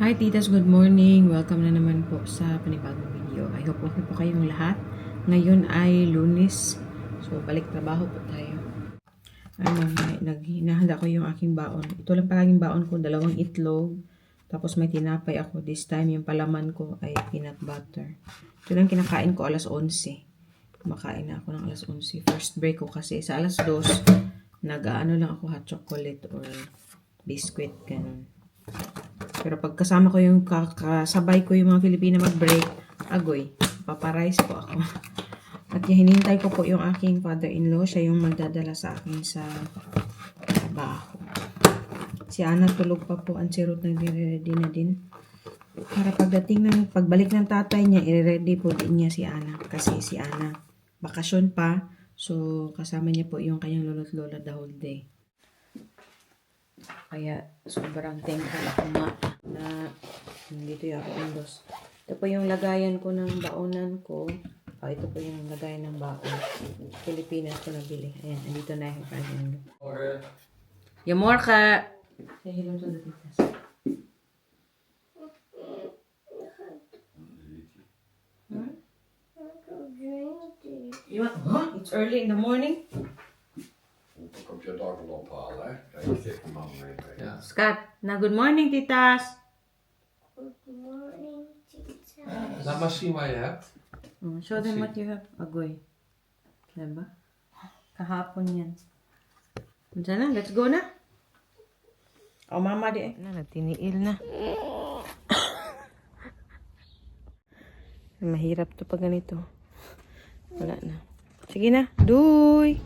Hi titas, good morning. Welcome na naman po sa panibagong video. I hope okay po kayong lahat. Ngayon ay Lunes. So balik trabaho po tayo. Naghahanda ko yung aking baon. Ito lang palaging baon ko, 2 itlog. Tapos may tinapay ako. This time yung palaman ko ay peanut butter. Ito lang kinakain ko alas 11. Kumakain na ako ng alas 11. First break ko kasi sa alas 2 nag-ano lang ako hot chocolate or biscuit, ganun. Pero pag kasama ko yung kasabay ko yung mga Filipina mag-break, agoy, paparize po ako. At hinihintay ko po yung aking father-in-law. Siya yung magdadala sa akin sa trabaho. Si Ana tulog pa po. Ang sirot nagre-ready na din. Para pagbalik ng tatay niya, i-ready po din niya si Ana. Kasi si Ana, bakasyon pa. So, kasama niya po yung kanyang lolo't lola the whole day. Kaya sobrang thankful ako na nandito yung ako indos. Ito po yung lagayan ko ng baonan ko. Ito po yung lagayan ng baon. Pilipinas ko nabili. Ayan, andito na yung father-in-law. Yamorka! Say hello to the titas. Huh? It's early in the morning? Dan komt je dag al ophalen, hè? Kijk, ik zit die man mee. Ja. Scott, na good morning titas! Good morning, teacher. Laat maar zien wat je hebt. Show them what you have. Agoy. Diba? Kahapon yan. Diyan na, let's go na. O mama di. Nagtiniil na. Mahirap to pag ganito. Wala na. Sige na. Duy!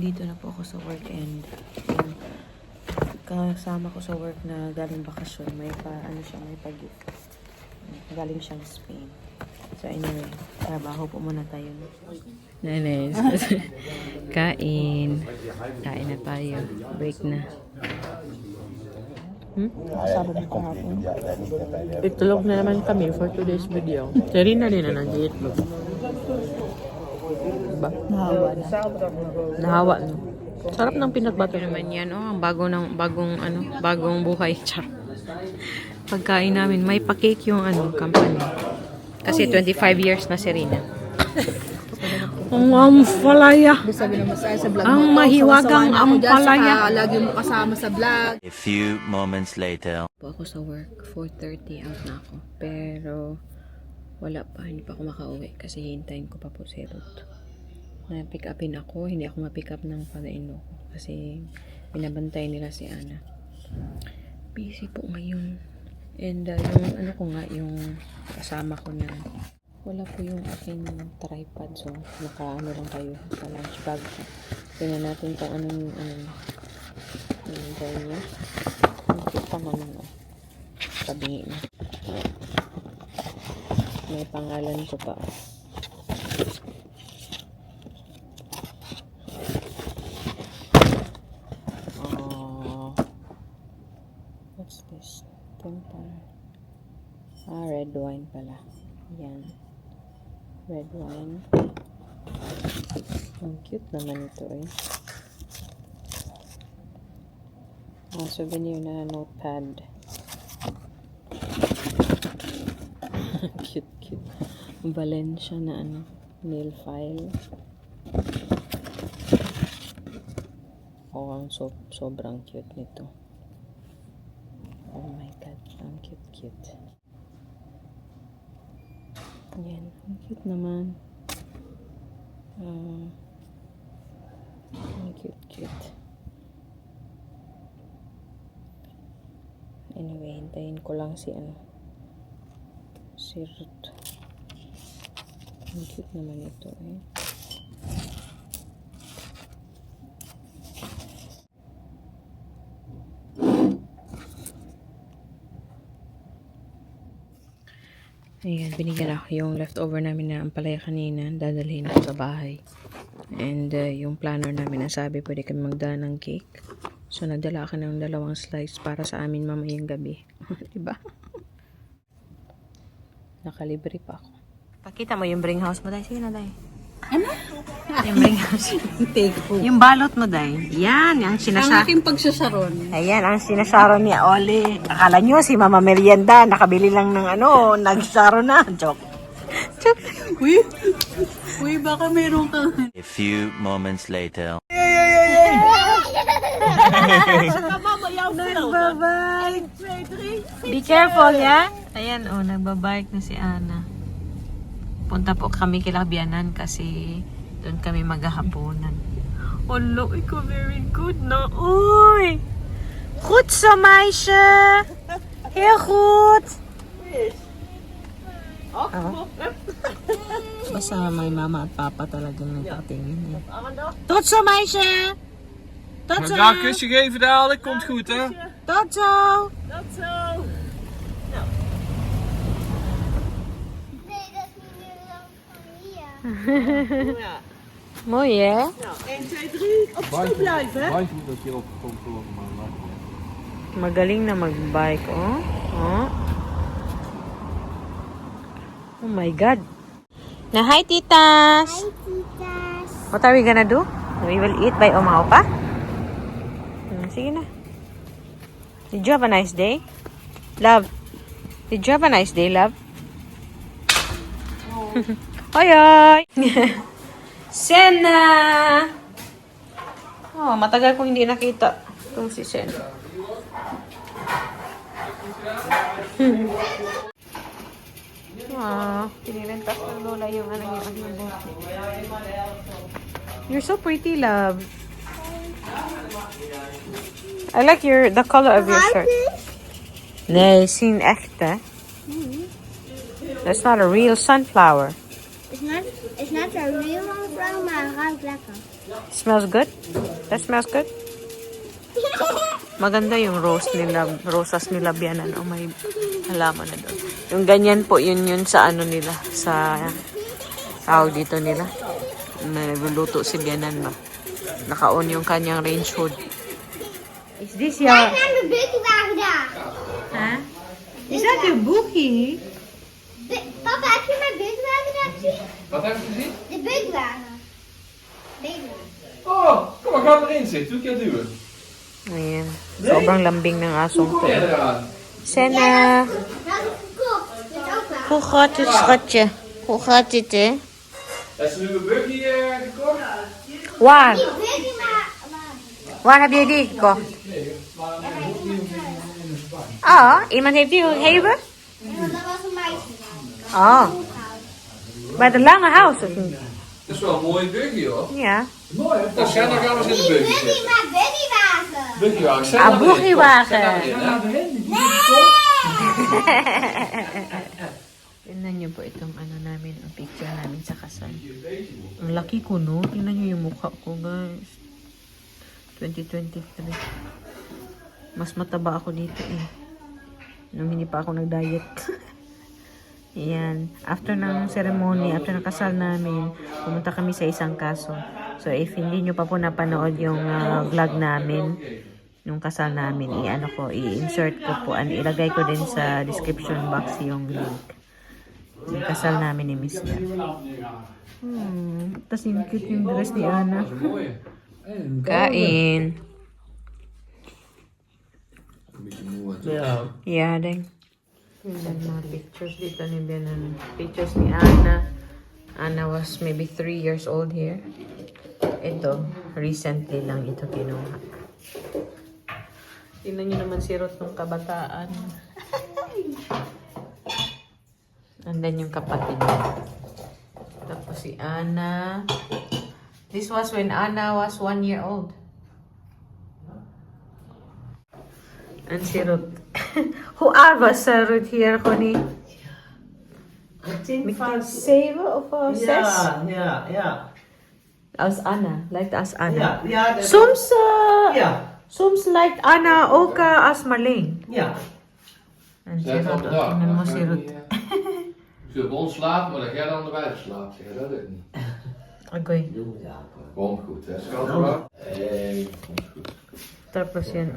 Dito na po ako sa work and kasama ko sa work na galing bakasyon. May pa-gift. Galing siyang Spain. So anyway, trabaho po muna tayo. Nice. Kain. Kain na tayo. Break na. Sabi mo kahapon. Itlog na naman kami for today's video. Serena din na nag-iitlog. Diba? Nahawa na. Nahawa, no? Sarap ng peanut butter. Ito naman yan, ang bagong buhay. Char. Pagkain namin, may pa-cake yung company. Kasi 25 years na si Rina. Ang ampalaya. Sabi naman sa vlog Ang mo, mahiwagang sawa-sawa na ako dyan, ampalaya. saka lagi mo kasama sa vlog. A few moments later. Po ako sa work, 4:30 out na ako. Pero wala pa, hindi pa ako makauwi kasi hintayin ko pa po si Ruth. Na-pick upin ako, hindi ako ma-pick up ng father-in-law ko kasi binabantay nila si Ana. Busy po ngayon. And yung kasama ko na wala po yung aking tripod, so naka-ano lang kayo sa lunch bag. Tingnan natin kung anong gawin niya. Ang cute pa naman, Tabingi na. May pangalan ko pa. What's this? Red wine pala. Yan. Red wine. Ang cute naman ito souvenir na notepad. Cute. Valencia na nail file. Ang sobrang cute nito. Oh my god, ang cute. Yan, ang cute naman. Ang cute. Anyway, hintayin ko lang si Ruth. Ang cute naman ito Ayan, binigyan ako yung leftover namin na ampalaya kanina. Dadalhin ako sa bahay. And yung planner namin ang sabi, pwede kami magdala ng cake. So, nagdala ako ng 2 slice para sa amin mamayang gabi. Diba? Nakalibre pa ako. Pakita mo yung bring house mo, Day. Sige na, Day. Ano? Yung bring house. Yung balot mo, Day. Yan, yung sinasa... aking pagsasaron. Ayan, ang sinasaron ni Oli. Akala nyo si Mama Merienda, nakabili lang ng nagsaro na. Joke. Joke. Uy, baka meron kang... A few moments later. Nagbabike. Be careful, ya. Ayan, nagbabike na si Ana. Punta po kami kila Bianan kasi doon kami maghahaponan. Olo, ikaw very good na. Uy! Goed zo, meisje! Heel goed! Basta may mama at papa talagang nagpatingin. Tot zo, meisje! Tot zo! Ga een kusje geven dadelijk, komt goed hè? Tot zo! Nee, dat is niet meer dan van hier. Mooi, hè? Buiten moet dat je opkomt voor maar. Magaling na magbike, oh. Oh. Oh my God. Na, hi, titas! Hi, titas. What are we gonna do? We will eat by Oma Opa? Sige na. Did you have a nice day? Love? Did you have a nice day, love? Hoy, hoy! Sena! Oh, matagal kong hindi nakita itong si Sena. Pinilintas ng lola yung aking buhok. You're so pretty, love. I like the color of your shirt. Nee, zien echte. That's not a real sunflower. It's not a real one, maar het ruikt lekker. Smells good? That smells good? Maganda yung rosas nila Bianan. Oh, may halaman na doon. Yung ganyan po, yun sa ano nila, sa tawag dito nila. Nagluluto si Bianan ba? Naka-on yung kanyang range hood. Is this your... Kijk naar de bugwagen daar. Huh? Is that your bookie? Papa, heb je mijn bugwagen daar gezien? Wat heb je gezien? De bugwagen. Baby. Oh, kom maar, ga erin zitten. Doe ik het duwen. Ayan. Sobrang lambing ng asong Hoe to. kom jij eraan? Sena, Dat is gekocht. Met opa. hoe gaat het, schatje? Hoe gaat het, hè? Heb je nu een buggy gekocht? Waar? Die buggy, maar... Waar heb je die gekocht? Oh, iemand heeft die gegeven? Want dat was een meisje. Oh. Bij de lange huis, of niet? Dat is wel een mooie buggy hoor. Ja. Mooi hè? Nou, Senna, gaan we eens in de Niet buggy buggy, zitten. maar buggywagen. Buggywagen. Senna Ah, erin. buggywagen. Senna erin, hè? Tingnan niyo po itong namin, ang picture namin sa kasal. Ang laki ko, no? Tingnan niyo yung mukha ko, guys. 2023. Mas mataba ako dito, eh. Nung hindi pa ako nag-diet. Ayan. After ng ceremony, after ng kasal namin, pumunta kami sa isang kaso. So, if hindi nyo pa po napanood yung vlog namin, yung kasal namin, i-insert ko po, ilagay ko din sa description box yung link. Yung kasal namin ni Miss Gat. Tapos yung cute yung dress ni Ana. Mooi. Kain. Een beetje moe en zo. Ja. Yeah, ding. Tingnan mga pictures dito ni Bianan. Pictures ni Ana. Ana was maybe 3 years old here. Ito, recently lang ito kinuha. Tingnan nyo naman si Ruth ng kabataan. And then yung kapatid niya. Tapos si Ana. This was when Ana was 1 year old. And si Ruth. Hoe oud was Ruth hier, Connie? Met 7 of 6? Ja. Als Anna. Lijkt als Anna. Ja, Soms, ja, soms lijkt Anna ook als Marleen. ja. En si Zet Ruth, op daar. tingnan mo si Ruth. Ze bij ons slapen, maar dat jij dan erbij slaapt. Zeg dat ook niet. Agoy. Komt goed, hè? Schat. Hey, komt goed. Tapos yan,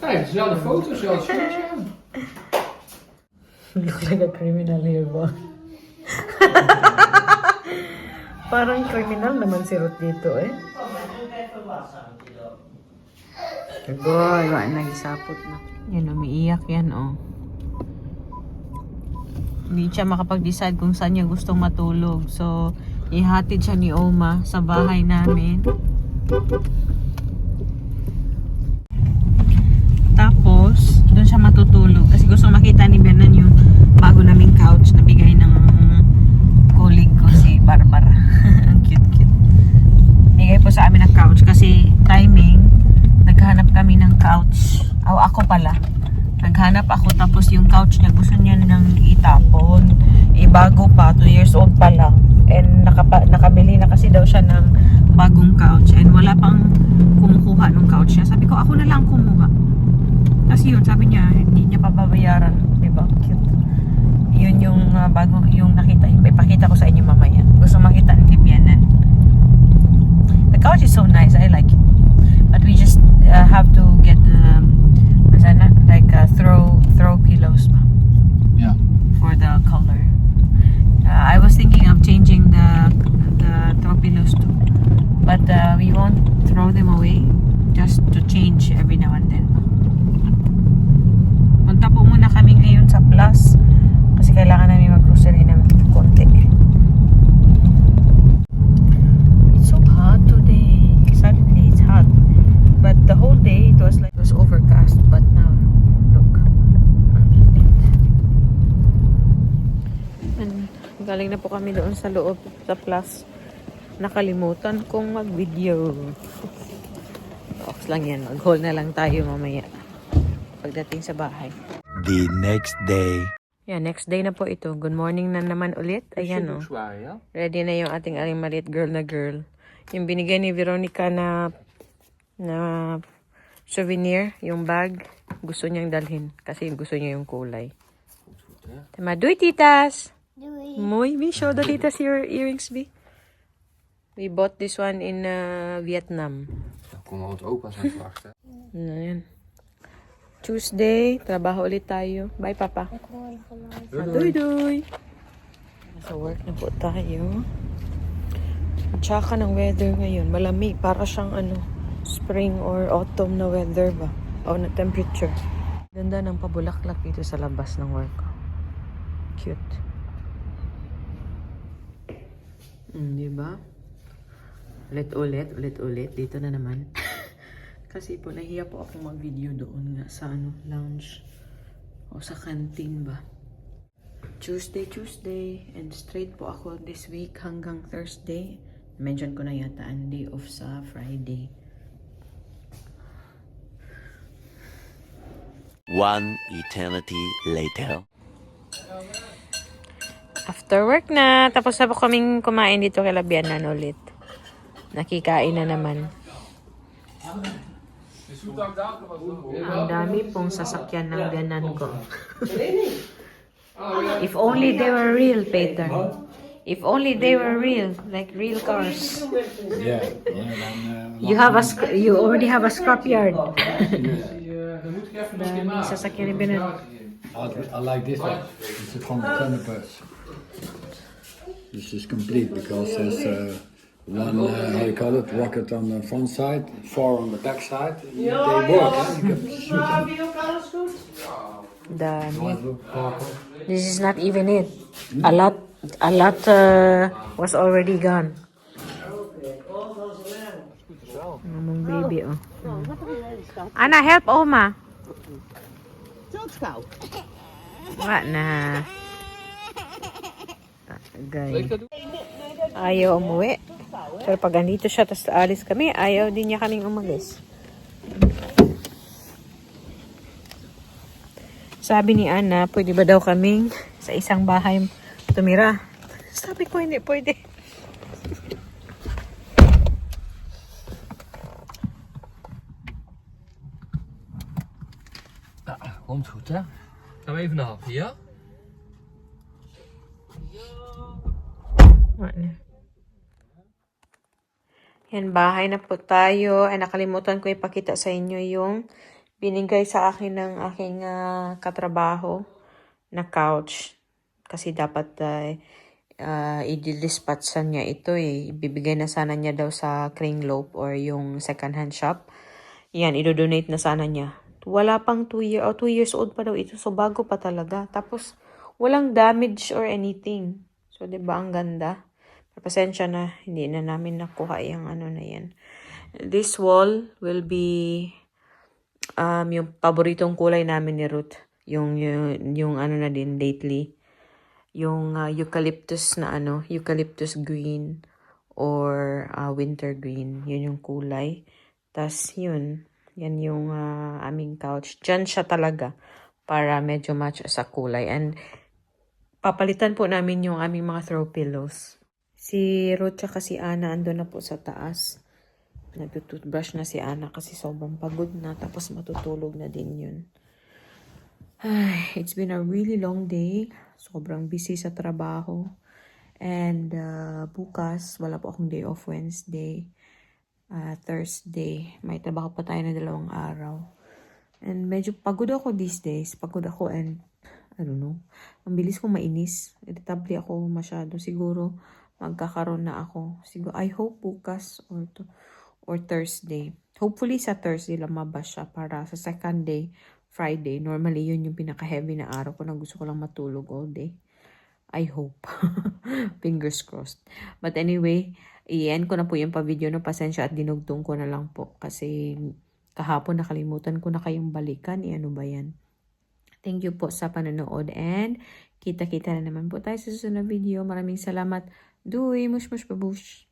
Kijk, dezelfde foto, zelfs shirtje aan. Look like a criminal here, ba? Parang criminal naman si Ruth dito, eh. Boy, wala nagisapot na. Yan, umiiyak yan, oh. Hindi siya makapag-decide kung saan niya gustong matulog. So, ihatid siya ni Oma sa bahay namin. Tapos, doon siya matutulog. Kasi gusto makita ni Bernan yung bago naming couch na bigay ng colleague ko, si Barbara. Ang cute-cute. Bigay po sa amin ng couch kasi timing, naghanap kami ng couch. Ako pala. Naghanap ako tapos yung couch niya gusto niya nang itapon. Bago pa, 2 years old pa lang. And nakabili na kasi daw siya ng bagong couch. And wala pang kumukuha ng couch niya. Sabi ko, ako na lang kumuha. Kasi yun, sabi niya, hindi niya pababayaran. Diba? Cute. Yun yung bago, yung nakita. Ipakita ko sa inyo mamaya. Gusto makita ng Libyanan. The couch is so nice. I like it. But we just have to get like throw pillows Yeah. for the color. I was thinking of changing the throw pillows too, but we won't throw them away, just to change every now and then. Punta po muna kami ngayon sa Plus kasi kailangan namin mag-grocery ng konti. It's so hot today. Suddenly it's hot, but the whole day it was overcast, but now look, ang init. And galing na po kami doon sa loob sa Plus. Nakalimutan kong mag-video. Ox lang yan. Mag-haul na lang tayo mamaya pagdating sa bahay. The next day. Yeah, next day na po ito. Good morning na naman ulit. Ayan, oh. Ready na yung ating aling maliit girl na girl. Yung binigay ni Veronica na souvenir, yung bag, gusto niyang dalhin kasi gusto niya yung kulay. Tama, doei titas! Mooi, we show the titas your earrings, B. We bought this one in Vietnam. Kom ons opa's aan het wachten. Ayan. Tuesday, trabaho ulit tayo. Bye, Papa. Doei, doei! Nasa work na po tayo. Tsaka ng weather ngayon, malamig. Para siyang spring or autumn na weather ba? O na temperature. Ganda ng pabulaklak dito sa labas ng work ko. Cute. Diba? Ulit. Dito na naman. Kasi po, nahiya po ako mag-video doon nga sa lounge. O sa canteen ba? Tuesday. And straight po ako this week hanggang Thursday. Mention ko na yata ang day off sa Friday. One eternity later. After work na. Tapos na po kaming kumain dito kay Labianan ulit. Nakikain na naman. Ang dami pong sasakyan ng ganan ko. If only they were real, Peter. If only they were real, like real cars. Yeah, You already have a scrapyard. Dan moet ik even nog Dami in maken. sasakyan ni Benan. I like this one. This is from the Thunderbirds. This is complete because there's one, how you call it, rocket on the front side, 4 on the back side. They work, huh? You can shoot them. Dami. This is not even it. A lot was already gone. Mamang baby, oh. Ana, help Oma. Wala na. Gay. Ayaw umuwi. Pero pag andito siya, tapos alis kami, ayaw din niya kaming umalis. Sabi ni Ana, pwede ba daw kaming sa isang bahay tumira? Sabi ko, hindi pwede. Komt goed, hè? Gaan we even naar happen, ja? Ano? Yan, bahay na po tayo. Ay, nakalimutan ko ipakita sa inyo yung binigay sa akin ng aking katrabaho na couch. Kasi dapat i-dispatchan niya ito eh. Ibibigay na sana niya daw sa Crane Loaf or yung second hand shop. Yan, i-donate na sana niya. Wala pang 2 years old pa daw ito. So, bago pa talaga. Tapos, walang damage or anything. So, diba ang ganda? Pasensya na, hindi na namin nakuha yung ano na yan. This wall will be yung paboritong kulay namin ni Ruth. Yung ano na din lately. Yung eucalyptus na eucalyptus green or winter green. Yun yung kulay. Tas yun, yan yung aming couch. Diyan siya talaga para medyo match sa kulay. And papalitan po namin yung aming mga throw pillows. Si Ruth tsaka si Ana andun na po sa taas. Nagtutoothbrush na si Ana kasi sobrang pagod na. Tapos matutulog na din yun. Ay, it's been a really long day. Sobrang busy sa trabaho. And bukas, wala po akong day off Wednesday. Thursday, may trabaho pa tayo na 2 araw. And medyo pagod ako these days. Pagod ako and I don't know. Ang bilis ko mainis. Irritable ako masyado. Siguro magkakaroon na ako. Siguro, I hope bukas or Thursday. Hopefully sa Thursday lumabas siya para sa second day, Friday. Normally, yun yung pinaka-heavy na araw ko na gusto ko lang matulog all day. I hope. Fingers crossed. But anyway, i-end ko na po yung pa-video no. Pasensya at dinugtong ko na lang po. Kasi kahapon nakalimutan ko na kayong balikan. Ano ba yan? Thank you po sa panonood and kita-kita na naman po tayo sa susunod video. Maraming salamat. Doei, mush mush babush.